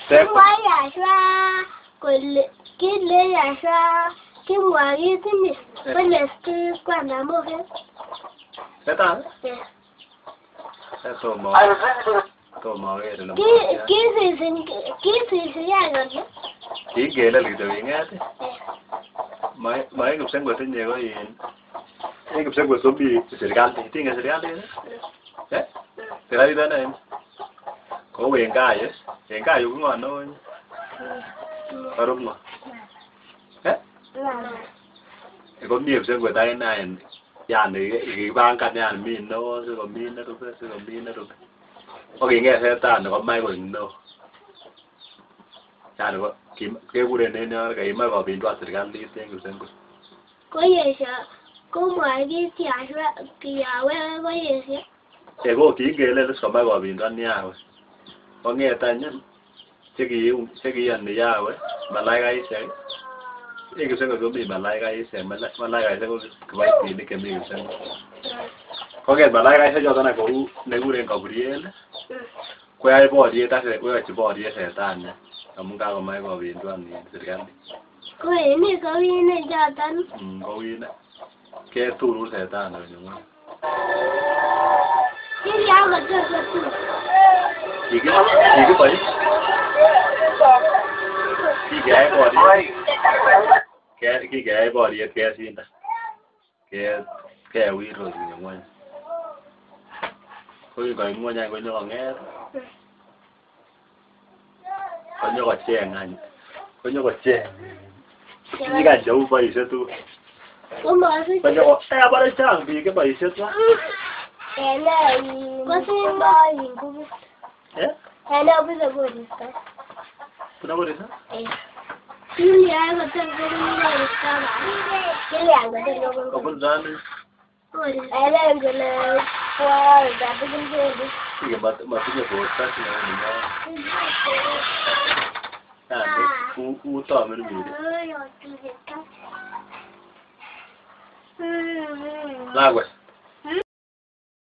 Kimwa Yashua kole kile Yashua kimwa kitinye kole kwanda moket. Setan? Tomo. Tomo aker ole Kisisin kole. Kingelel kityo king'et. Ma en kipsengwet inye ko in en kipsengwet komi serikalit. Ingen serikalit? Eh? Serikalit ane. Kou en gaa yu. En gaa yu ko ng'o neo? Korup ng'o? Eh? Komi kipsengwet akine yani kikipangan yani mi neo sikomi nerube sikomi nerube. Ko king'et setani komach koik neo. Yani kekuren en yon kimach kopinduan serikalit en kipsengwet. Koyesho komwa kit Yashua kiyawe koyesho. Ko kingelel is komach kopinduan Yahweh. Kong'et any chekiyoni Yahweh malaikaisiek en kipsengwet komi malaikaisiek malaikaisiek ko kiboitinik chemi kipsengwet. Kong'et malaikaisiek choton any kou nekikuren Gabriel koyai boriet ak koyochi boriet setani amun kakomach kopinduan serikalit. Koeni kowine choton. Kowine. Keturur setani konyo ng'weny. Kilyan kotor kotur. Kikiboi. Kikeyai boriet. Kikeyai boriet kesindan. Kewir konyo ng'weny. Ko kingoit ng'weny any konyokong'et konyokocheng any konyokocheng biik any cheu boisiek tugul. Komosich. Konyoko bore chang biik cheboisie tuwan. Eh? Ene obuse koristo. Bune koristo? Kilyan kotor kobun koristo ba? Kilyan kotor kobun Kobun ano? koristo. Elen kole kwa tugul kendi. Ingen motinye borto neu nenyon. Yani uto mirmirik. Lakwet.